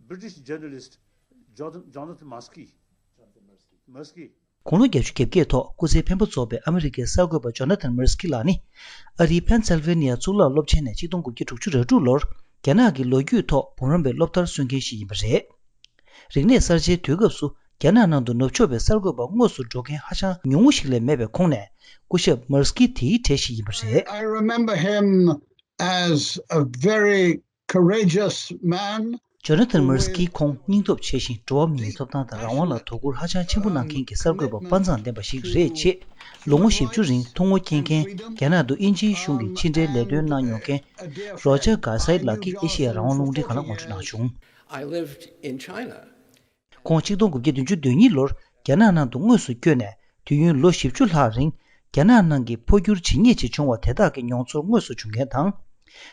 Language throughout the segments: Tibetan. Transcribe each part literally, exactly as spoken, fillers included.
British journalist Jonathan, Jonathan Mursky. Mursky. དགུང་ལོ་བརྒྱད་ཅུ་གྱ་བརྒྱད་ཐོག་སྐུ་ཚེའི་འཕེན་པ་རྫོགས་པའི་ཨ་མི་རི་ཀའི་གསར་འགོད་པ་ཇོ་ན་ཐན་མར་སི་ཀི་ལགས་ནི། ཨ་རིའི་ཕེན་སིལ་ཝེ་ནི་ཡ་གཙུག་ལག་སློབ་ཆེན་ནས་ཆིག་སྟོང་དགུ་བརྒྱ་དྲུག་ཅུ་རེ་དྲུག་ལོར་རྒྱ་ནག་གི་ལོ་རྒྱུས་ཐོག་འབུམ་རམས་པའི་སློབ་མཐར་སོན་མཁན་ཞིག་ཡིན་པ་རེད། རིག་གནས་གསར་བརྗེའི་དུས་སྐབས་སུ་རྒྱ་ནག་ནང་དུ་ནུབ་ཕྱོགས་པའི་གསར་འགོད་པ་དངོས་སུ་འགྲོ་མཁན་ཧ་ཅང་ཉུང་ངུ་ཞིག་ལས་མེད་པའི་ཁོངས་ནས། སྐུ་ཞབས་མར་སི་ཀི་དེའི་གྲས་ཤིག་ཡིན་པ་རེད། I remember him as a very courageous man. ཇོ་ན་ཐན་མར་སི་ཀི་ཁོང་སྙིང་སྟོབས་ཆེ་ཞིང་། འགྲོ་བ་མིའི་ཐོབ་ཐང་དང་རང་དབང་ལ་དོ་ཁུར་ཧ་ཅང་ཆེན་པོ་གནང་མཁན་གྱི་གསར་འགོད་པ་དཔའ་མཛངས་ལྡན་པ་ཞིག་རེད་ཅེས། ལོ་ངོ་བཞི་བཅུ་རིང་ཐུང་ངུ་སྐྱེས་མཁན། རྒྱ་ནག་ཏུ་དབྱིན་ཇིའི་གཞུང་གི་ཕྱི་འབྲེལ་ལས་དོན་གནང་མྱོང་མཁན། རོ་ཇར་གྷ་སའི་ལགས་ཀྱིས་ཨེ་ཤེ་ཡ་རང་དབང་རླུང་འཕྲིན་ཁང་ལ་ངོ་སྤྲོད་གནང་བྱུང་། I lived in China. ཁོང་ཆིག་སྟོང་དགུ་བརྒྱ་བདུན་ཅུ་དོན་གཉིས་ལོར་རྒྱ་ནག་ནང་དུ་དངོས་སུ་བསྐྱོད་ནས། དུས་ཡུན་ལོ་བཞི་བཅུ་ལྷག་རིང་། རྒྱ་ནག་ནང་གི་འཕོ་འགྱུར་ཇི་སྙེད་ཅིག་བྱུང་བ་དེ་དག་གི་མྱོང་ཚོར་དངོས་སུ་བྱུང་མཁན་དང་།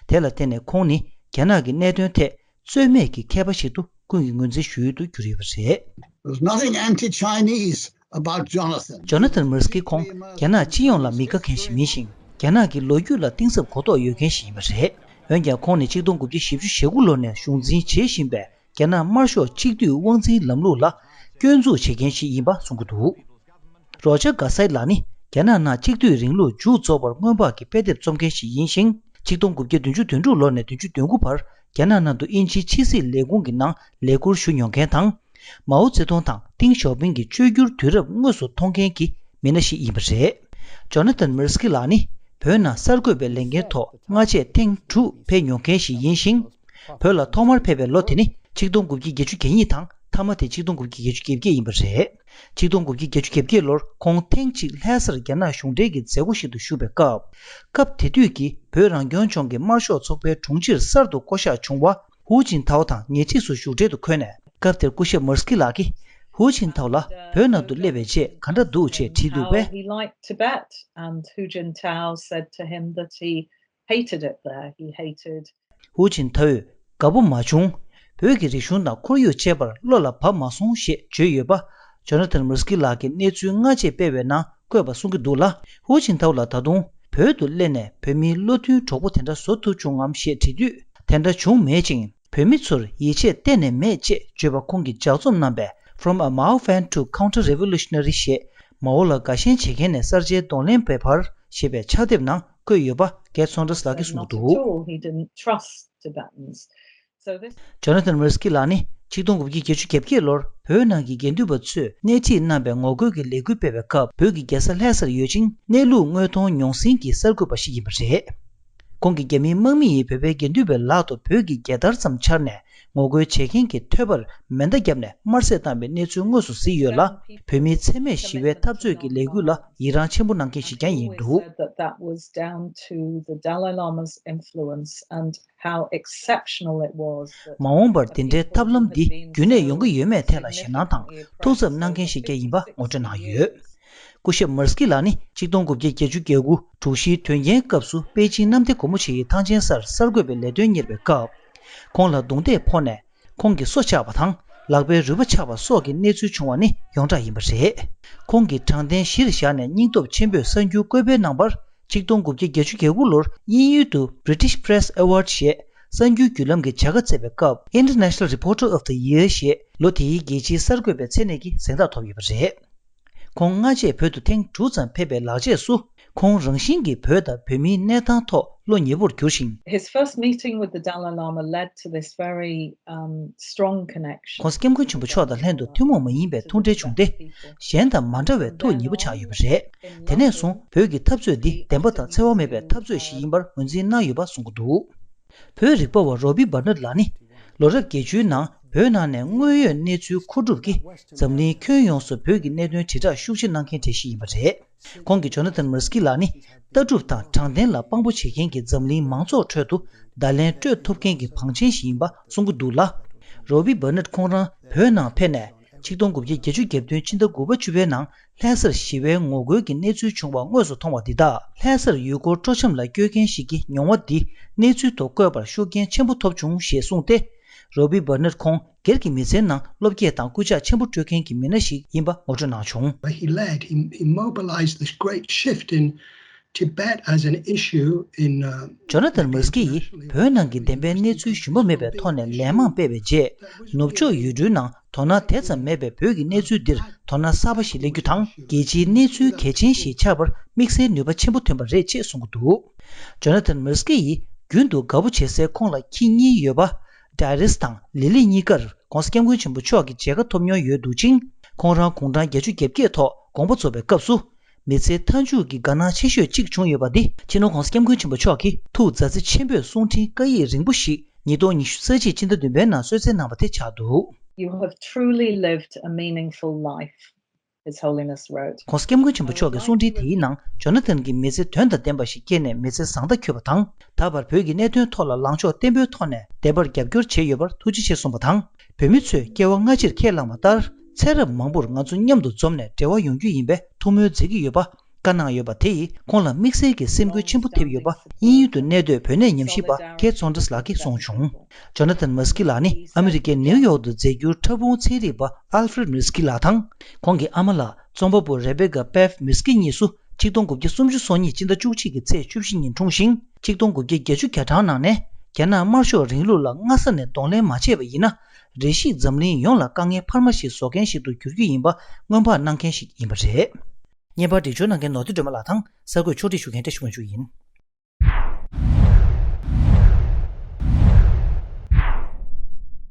དེ་ལ་བརྟེན་ནས་ཁོང་ནི་རྒྱ་ནག་གི་གནད་དོན་ཐད་རྩོད་མེད་ཀྱི་མཁས་པ་ཞིག་ཏུ་ཀུན་གྱིས་ངོས་འཛིན་ཞུ་ཡུལ་དུ་གྱུར་ཡོད་པ་རེད། There's nothing anti-Chinese about Jonathan. ཇོ་ན་ཐན་མར་སི་ཀི་ཁོང་རྒྱ་ནག་སྤྱི་ཡོངས་ལ་མི་དགའ་མཁན་ཞིག་མིན་ཞིང་། རྒྱ་ནག་གི་ལོ་རྒྱུས་ལ་གཏིང་ཟབ་གོ་རྟོགས་ཡོད་མཁན་ཞིག་ཡིན་པ་རེད། འོན་ཀྱང་ཁོང་ནི་ཆིག་སྟོང་དགུ་བརྒྱ་བཞི་བཅུ་ཞེ་དགུ་ལོ་ནས་གཞུང་འཛིན་བྱེད་བཞིན་པའི་རྒྱ་ནག་དམར་ཤོག་གཅིག་སྡུད་དབང་འཛིན་ལམ་ལུགས་ལ་སྐྱོན་འཛུགས་བྱེད་མཁན་ཞིག་ཡིན་པ་གསུང་གི་འདུག་རོ་ཇར་གྷ་སའི་ལགས་ནི་རྒྱ་ནག་ནང་གཅིག་སྡུད་རིང་ལུགས་མཇུག་རྫོགས་པར་སྔོན་དཔག་གི་དཔེ་དེབ་རྩོམ་མཁན་ཞིག་ཡིན་ཞིང་། ཆིག་སྟོང་དགུ་བརྒྱ་བདུན་ཅུ་དོན་དྲུག་ལོ་ནས་བདུན་ཅུ་དོན་དགུ་བར་རྒྱ་ནག་ནང་དུ་དབྱིན་ཇིའི་ཕྱི་སྲིད་ལས་ཁུངས་ཀྱི་ནང་ལས་ཁུར་ཞུ་མྱོང་མཁན་དང་། མའོ་ཙེ་ཏུང་དང་ཏིང་ཞའོ་ཕིང་གི་བཅོས་བསྒྱུར་དུས་རབས་དངོས་སུ་མཐོང་མཁན་གྱི་མི་སྣ་ཞིག་ཡིན་པ་རེད། ཇོ་ན་ཐན་མར་སི་ཀི་ལགས་ནི་བོད་ནང་གསར་འགོད་པའི་ལས་འགན་ཐོག་སྔ་རྗེས་ཐེངས་དྲུག་ཕེབས་མྱོང་མཁན་ཞིག་ཡིན་ཞིང་། བོད་ལ་ཐོག་མར་ཕེབས་པའི་ལོ་དེ་ནི་ཆིག་སྟོང་དགུ་བརྒྱ་བརྒྱད་ཅུ་གྱ་གཉིས་དང་། མཐའ་མ་དེ་ཆིག་སྟོང་དགུ་བརྒྱ་བརྒྱད་ཅུ་གྱ་བརྒྱད་ཡིན་པ་རེད། ཆིག་སྟོང་དགུ་བརྒྱ་བརྒྱད་ཅུ་གྱ་བརྒྱད་ལོར་ཁོང་ཐེངས་གཅིག་ལྷ་སར་རྒྱ་ནག་གཞུང་འབྲེལ་གྱི་མཛད་སྒོ་ཞིག་ཏུ་ཞུགས་པའི་སྐབས། སྐབས་དེ་དུས་ཀྱི་བོད་རང་སྐྱོང་ལྗོངས་ཀྱི་དམར་ཤོག་ཚོགས་པའི་དྲུང་ཆེར་གསར་དུ་བསྐོ་གཞག་བྱུང་བ། ཧུའུ་ཅིན་ཐའོ་དང་ཉེ་འཁྲིས་སུ་བཞུགས་གྲལ་དུ་འཁོད་ནས། སྐབས་དེར་སྐུ་ཞབས་མར་སི་ཀི་ལགས་ཀྱིས་ཧུའུ་ཅིན་ཐའོ་ལ་བོད་ནང་དུ་སླེབས་པའི་རྗེས་ག་འདྲ་འདུག་ཅེས་དྲིས་འདུག་པས། He liked Tibet, and Hu Jintao said to him that he hated it there. He hated ཧུའུ་ཅིན་ཐའོས་དགའ་པོ་མ་བྱུང་། བོད་ཀྱི་རིག་གཞུང་དང་ཁོར་ཡུག་བཅས་པར་བློ་ལ་བབས་མ་སོང་ཞེས་བརྗོད་ཡོད་པ། ཇོ་ན་ཐན་མར་སི་ཀི་ལགས་ཀྱིས་གནས་ཚུལ་སྔ་རྗེས་སྤེལ་བའི་ནང་བཀོད་པ་གསུང་གི་འདུག་ལ། ཧུའུ་ཅིན་ཐའོ་ལ་ད་དུང་བོད་དུ་སླེབས་ནས་བོད་མིའི་བློ་མཐུན་གྲོགས་པོ་དེ་འདྲ་བཟོ་ཐུབ་བྱུང་ངམ་ཞེས་དྲིས་དུས། དེ་འདྲ་བྱུང་མེད་ཅིང་། བོད་མི་ཚོར་ཡིད་ཆེས་གཏན་ནས་མེད་ཅེས་བརྗོད་པ་ཁོང་གིས་ལྗགས་རྩོམ་གནང་པའི་From a Mao Fan to Counter-Revolutionary ཞེས། མའོ་ལ་དགའ་ཞེན་བྱེད་མཁན་ནས་གསར་བརྗེའི་གདོང་ལེན་བྱེད་བར་ཞེས་པའི་ཕྱག་དེབ་ནང་བཀོད་ཡོད་པ་Gerd Saunders ལགས་ཀྱིས་གསུངས་འདུག Not at all. He didn't trust Tibetans. So this ཇོ་ན་ཐན་མར་སི་ཀི་ལགས་ནི་ཆིག་སྟོང་དགུ་བརྒྱ་བརྒྱད་ཅུ་གྱ་བརྒྱད་ལོར་བོད་ནང་གི་དགེ་འདུན་པ་ཚོས་སྣེ་ཁྲིད་གནང་པའི་ངོ་རྒོལ་གྱི་ལས་འགུལ་སྤེལ་བའི་སྐབས། བོད་ཀྱི་རྒྱལ་ས་ལྷ་སར་ཡོད་ཅིང་། གནས་ལུགས་དངོས་མཐོང་མྱོང་སྲིང་གི་གསར་འགོད་པ་ཞིག་ཡིན་པ་རེད། ཁོང་གིས་རྒྱ་མིའི་དམག་མི་ཡིས་བོད་པའི་དགེ་འདུན་པའི་ལག་ཏུ་བོད་ཀྱི་རྒྱལ་དར་ཙམ་འཕྱར་ནས་ངོ་རྒོལ་བྱེད་མཁན་གྱི་ཐོད་པར་མེ་མདའ་བརྒྱབ་ནས་དམར་བསད་བཏང་བའི་གནས་ཚུལ་དངོས་སུ་གཟིགས་ཡོད་ལ། བོད་མིའི་འཚེ་མེད་ཞི་བའི་འཐབ་རྩོད་ཀྱི་ལས་འགུལ་ལ་ཡི་རངས་ཆེན་པོ་གནང་མཁན་ཞིག་ཀྱང་ཡིན་འདུག Said that that was down to the Dalai Lama's influence and how exceptional it was that མ་འོངས་པར་དེ་འདྲའི་ཐབས་ལམ་འདི་རྒྱུན་གནས་ཡོང་གི་ཡོད་མེད་ཐད་ལ་ཞེད་སྣང་དང་ཐུགས་འཚབ་གནང་མཁན་ཞིག་ཀྱང་ཡིན་པ་ངོ་སྤྲོད་གནང་ཡོད། སྐུ་ཞབས་མར་སི་ཀི་ལགས་ནི་ཆིག་སྟོང་དགུ་བརྒྱ་བརྒྱད་ཅུ་གྱ་དགུ་དྲུག་བཞིའི་དོན་རྐྱེན་སྐབས་སུ་པེ་ཅིང་གནམ་བདེ་སྒོ་མོ་ཆེའི་ཐང་ཆེན་སར་གསར་འགོད་པའི་ལས་དོན་གཉེར་བའི་སྐབས། ཁོང་ལ་རྡུང་རྡེག་ཕོག་ནས་ཁོང་གི་སོ་ཆག་པ་དང་ལག་པའི་རུས་པ་ཆག་པ་སོགས་ཀྱི་གནས་ཚུལ་བྱུང་བ་ནི་ཡོངས་གྲགས་ཡིན་པ་རེད། ཁོང་གིས་དྲང་བདེན་གཞིར་བཞག་ནས་སྙིང་སྟོབས་ཆེན་པོས་གསར་འགྱུར་བཀོད་སྤེལ་གནང་བར། ཆིག་སྟོང་དགུ་བརྒྱ་བརྒྱད་ཅུ་གྱ་དགུ་ལོར་དབྱིན་ཡུལ་དུ་British Press Award ཞེས་གསར་འགྱུར་བརྒྱུད་ལམ་གྱི་བྱ་དགའ་སྩལ་བའི་སྐབས། International Reporter of the Year ཞེས་ལོ་དེའི་རྒྱལ་སྤྱིའི་གསར་འགོད་པའི་མཚན་གནས་ཀྱི་གཟེངས་རྟགས་ཐོབ་ཡོད་པ་རེད། ཁོང་སྔ་རྗེས་བོད་དུ་ཐེངས་དྲུག་ཙམ་ཕེབས་པའི་ལག་རྗེས་སུ། ཁོང་རང་བཞིན་གྱིས་བོད་དང་བོད་མིའི་གནས་སྟངས་ཐོག་བློ་ཉེ་པོར་གྱུར་ཞིང་། His first meeting with the Dalai Lama led to this very, um, strong connection. ཁོང་སྐྱབས་མགོན་ཆེན་པོ་མཆོག་དང་ལྷན་དུ་ཐུན་མོང་མ་ཡིན་པའི་ཐུག་འཕྲད་བྱུང་སྟེ། གཞན་དང་མ་འདྲ་བའི་ཐུགས་ཉེ་པོ་ཆགས་ཡོད་པ་རེད། དེ་ནས་བཟུང་བོད་ཀྱི་འཐབ་རྩོད་འདི་བདེན་པ་དང་འཚེ་བ་མེད་པའི་འཐབ་རྩོད་ཞིག་ཡིན་པར་ངོས་འཛིན་གནང་ཡོད་པ་གསུང་གི་འདུག་བོད་རིག་པ་བ་རོ་བི་བར་ནར་ལགས་ནི། ལོ་རབས་བརྒྱད་ཅུའི་ནང་བོད་ནང་ནས་དངོས་ཡོད་གནས་ཚུལ་མཁོ་སྒྲུབ་ཀྱིས་འཛམ་གླིང་ཁྱོན་ཡོངས་སུ་བོད་ཀྱི་གནད་དོན་དྲིལ་བསྒྲགས་ཤུགས་ཆེ་གནང་མཁན་གྲས་ཤིག་ཡིན་པ་རེད། ཁོང་གིས་ཇོ་ན་ཐན་མར་སི་ཀི་ལགས་ནི་ལྟ་གྲུབ་དང་དྲང་བདེན་ལ་དཔང་པོ་བྱེད་མཁན་གྱི་འཛམ་གླིང་མང་ཚོགས་ཁྲོད་དུ་བརྡ་ལན་སྤྲོད་ཐུབ་མཁན་གྱི་བང་ཆེན་ཞིག་ཡིན་པ་གསུང་གི་འདུག་ལ། རོ་བི་བར་ནར་ཁོང་རང་བོད་ནང་ཕེབས་ནས། ཆིག་སྟོང་དགུ་བརྒྱ་བརྒྱད་ཅུ་གྱ་བདུན་ཕྱི་ཟླ་དགུ་པ་བཅུ་པའི་ནང་ལྷ་སར་ཞི་བའི་ངོ་རྒོལ་གྱི་གནས་ཚུལ་བྱུང་བ་དངོས་སུ་མཐོང་བ་འདི་དག་ལྷ་སར་ཡུལ་སྐོར་སྤྲོ་འཆམ་ལ་བསྐྱོད་མཁན་ཞིག་གི་མྱོང་བ་འདི་གནས་ཚུལ་དུ་བཀོད་པར་ཤུགས་རྐྱེན་ཆེན་པོ་ཐོབ་བྱུང་ཞེས་གསུངས་ཏེ། རོ་བི་བར་ནར་ཁོང་སྒེར་གྱི་མི་ཚེའི་ནང་བློ་སྐྱེད་དང་སྐུལ་ལྕག་ཆེན་པོ་སྤྲོད་མཁན་གྱི་མི་སྣ་ཞིག་ཡིན་པ་ངོ་སྤྲོད་གནང་བྱུང་། But he led, he, he mobilized this great shift in Tibet as an issue in uh, ཇོ་ན་ཐན་མར་སི་ཀི་ཡིས་བོད་ནང་གི་བདེན་པའི་གནས་ཚུལ་ཞུམ་པ་མེད་པའི་ཐོག་ནས་ལན་མང་སྤེལ་བའི་རྗེས། ནུབ་ཕྱོགས་ཡུལ་གྲུའི་ནང་དོ་སྣང་དེ་ཙམ་མེད་པའི་བོད་ཀྱི་གནས་ཚུལ་འདིར་དོ་སྣང་གསར་པ་ཞིག་སླེབས་རྒྱུ་དང་། རྒྱལ་སྤྱིའི་གནས་ཚུལ་གལ་ཆེན་ཞིག་ཆགས་པར་དམིགས་བསལ་ནུས་པ་ཆེན་པོ་ཐོན་པ་རེད་ཅེས་གསུང་གི་འདུག་ཇོ་ན་ཐན་མར་སི་ཀི་ཡིས་རྒྱུན་དུ་དགའ་པོ་བྱེད་སའི་ཁོང་ལ་ཁྱི་གཉིས་ཡོད་པ། ཌའི་རིས་དང་ལི་ལི་གཉིས་ཀར་༧གོང་ས་༧སྐྱབས་མགོན་ཆེན་པོ་མཆོག་གི་མཇལ་ཁ་ཐོབ་མྱོང་ཡོད་འདུག་ཅིང་། ཁོང་རང་དགུང་གྲངས་བརྒྱད་ཅུ་གྱ་བརྒྱད་ཐོག་དགོངས་པ་རྫོགས་པའི་སྐབས་སུ། མི་ཚེའི་མཐའ་མཇུག་གི་དགའ་སྣང་ཆེ་ཤོས་གཅིག་བྱུང་ཡོད་པ་འདི། སྤྱི་ནོར་༧གོང་ས་༧སྐྱབས་མགོན་ཆེན་པོ་མཆོག་གིས་ཐུགས་མཛའ་བརྩེ་ཆེན་པོས་གསུང་འཕྲིན་བཀའ་ཡིག་རིང་པོ་ཞིག་ཉིས་སྟོང་ཉི་ཤུ་རྩ་གཅིག་སྤྱི་ཟླ་བདུན་པའི་ནང་གསོལ་སྩལ་གནང་བ་དེ་ཆགས་འདུག You have truly lived a meaningful life, His Holiness wrote.༧གོང་ས་༧སྐྱབས་མགོན་ཆེན་པོ་མཆོག་གི་གསུང་འཕྲིན་དེའི་ནང་ཇོ་ན་ཐན་གྱིས་མི་ཚེ་དོན་དང་ལྡན་པ་ཞིག་སྐྱེལ་ནས་མི་ཚེ་བཟང་ཐག་འཁྱོལ་བ་དང་། ད་བར་བོད་ཀྱི་གནད་དོན་ཐོག་ལ་ལངས་ཕྱོགས་བརྟན་པོའི་ཐོག་ནས་བདེན་པར་རྒྱབ་སྐྱོར་བྱས་ཡོད་པར་ཐུགས་རྗེ་ཆེ་གསུངས་པ་དང་། བོད་མི་ཚོས་སྐྱེ་བ་སྔ་ཕྱིར་ཁས་བླངས་པ་ལྟར། ཚེ་རབས་མང་པོར་ང་ཚོ་མཉམ་དུ་འཛོམས་ནས་འབྲེལ་བ་ཡོང་རྒྱུ་ཡིན་པའི་ཐུགས་སྨོན་མཛད་ཀྱི་ཡོད་པ་བཀའ་གནང་ཡོད་པ་དེ་ཡིས་ཁོང་ལ་དམིགས་བསལ་གྱི་སེམས་འགུལ་ཆེན་པོ་ཐེབས་ཡོད་པ་དབྱིན་ཡུལ་དུ་གནས་སྡོད་བོད་གནས་ཉམས་ཞིབ་པ་ཀེ་ཙོན་ཏྲེས་ལགས་ཀྱིས་གསུངས་བྱུང་། ཇོ་ན་ཐན་མར་སི་ཀི་ལགས་ནི་ཨ་མི་རི་ཀའི་ནེའུ་ཡོག་ཏུ་རྫས་འགྱུར་ཕྲ་ཕུང་ཚན་རིག་པ་ཨལ་ཧྥི་རེད་མར་སི་ཀི་ལགས་དང་། ཁོང་གི་ཨ་མ་ལགས་རྩོམ་པ་པོ་རེ་བེ་ཀ་པེབ་མར་སི་ཀི་གཉིས་སུ་ཆིག་སྟོང་དགུ་བརྒྱ་སུམ་ཅུ་སོ་གཉིས་སྤྱི་ཟླ་བཅུ་གཅིག་གི་ཚེས་བཅུ་བཞི་ཉིན་འཁྲུངས་ཤིང་། ཆིག་སྟོང་དགུ་བརྒྱ་བརྒྱད་ཅུ་གྱ་གྲངས་ནང་ནས་རྒྱ་ནག་དམར་ཤོག་རིང་ལུགས་ལ་སྔ་ས་ནས་གདོང་ལེན་མ་བྱས་པ་ཡིན་ན། རེ་ཞིག་འཛམ་གླིང་ཡོངས་ལ་དཀའ་ངལ་འཕར་མ་ཞིག་བཟོ་མཁན་ཞིག་ཏུ་འགྱུར་རྒྱུ་ཡིན་པ་སྔོན་དཔག་གནང་མཁན་ཞིག་ཡིན་པ་རེད། བརྙན་པར་འགྲེལ་བརྗོད་གནང་མཁན་ནོར་བུ་སྒྲོལ་མ་ལགས་དང་གསར་འགོད་ཕྱོགས་སྒྲིག་ཞུ་མཁན་བཀྲ་ཤིས་དབང་ཕྱུག་ཡིན།